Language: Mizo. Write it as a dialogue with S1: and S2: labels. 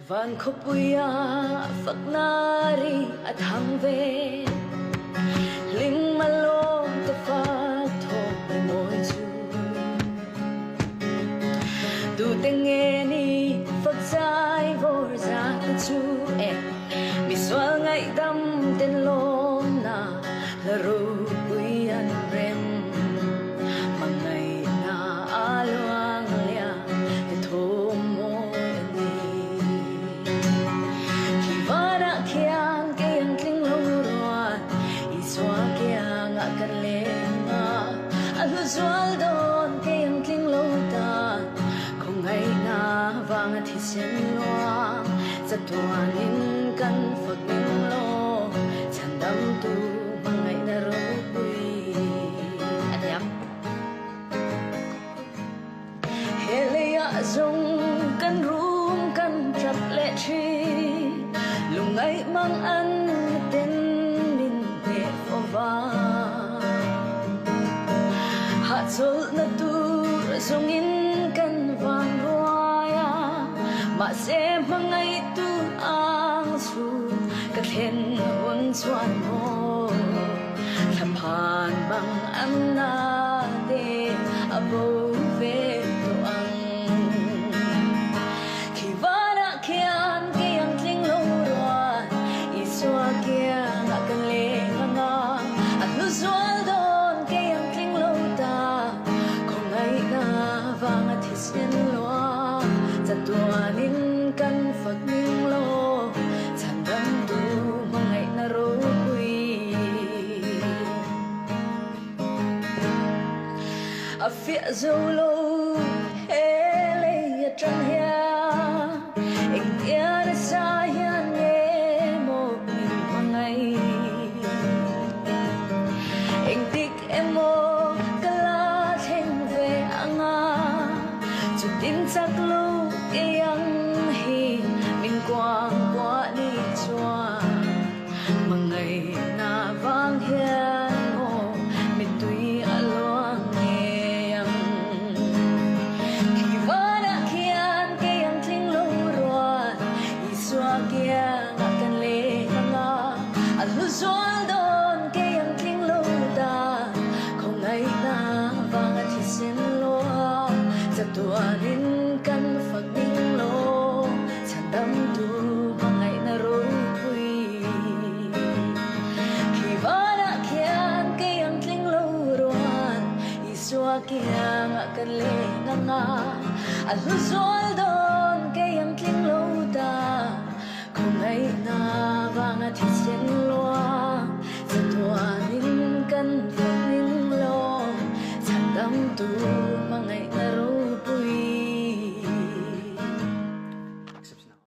S1: Van khawpuia fakna ri a thang ve. Hlim a lawm te fak thawk mai mawi chu. Tute nge ni fak zai vawr za te chu e. Misual ngaihdam ten lawmna hla ropui an rem. Hmangaihna a luang liam te thawm mawi a ni. Khi vanah khian kei ang tling lo ruan Isua kiangah kan leng a, a hlu zual dawn kei ang tling lo tan khawngaihna vanga thisen luang chatuanin kan fak ning lo chhandamtu hmangaihna ropui a niam. He leiah zawng kan rum kan tap leh thin, lungngaih mang an ten min hneh fo va. Hahchawlhna tur zawngin kan van ruai a, mahse hmangaihtu ang chu ka thlen hun chuan maw. Thlaphan bang an na te a bo ve tawh ang. Khi vanah khian kei ang tling lo ruan Isua kiangah kan leng ang a, a hnu zual dawn kei ang tling lo ta. Khawngaihna vanga thisen lua chatuanin kan fak ning lo. Chhandamtu hmangaihna ropui. A fiah zo lo he lei atang hian engtia nasa hian nge maw min hmangaih. Engtik emaw ka la thleng ve anga chutin chak lo kei ang hi min kuang kuah ni chuan hmangaihna vang hian maw mittui a luang ngei ang. Khi vanah khian kei ang tling lo rual Isua kiangah kan leng anga a hlu zual dawn kei ang tling lo ta khawngaihna vanga thisen lua chatuanin kan fak ding lo chhandamtu hmangaihna ropui. Khi vanah khian kei ang tling lo rual Isua kiangah kan leng anga a hlu zual dawn kei ang tling lo ta khawngaihna vanga thisen.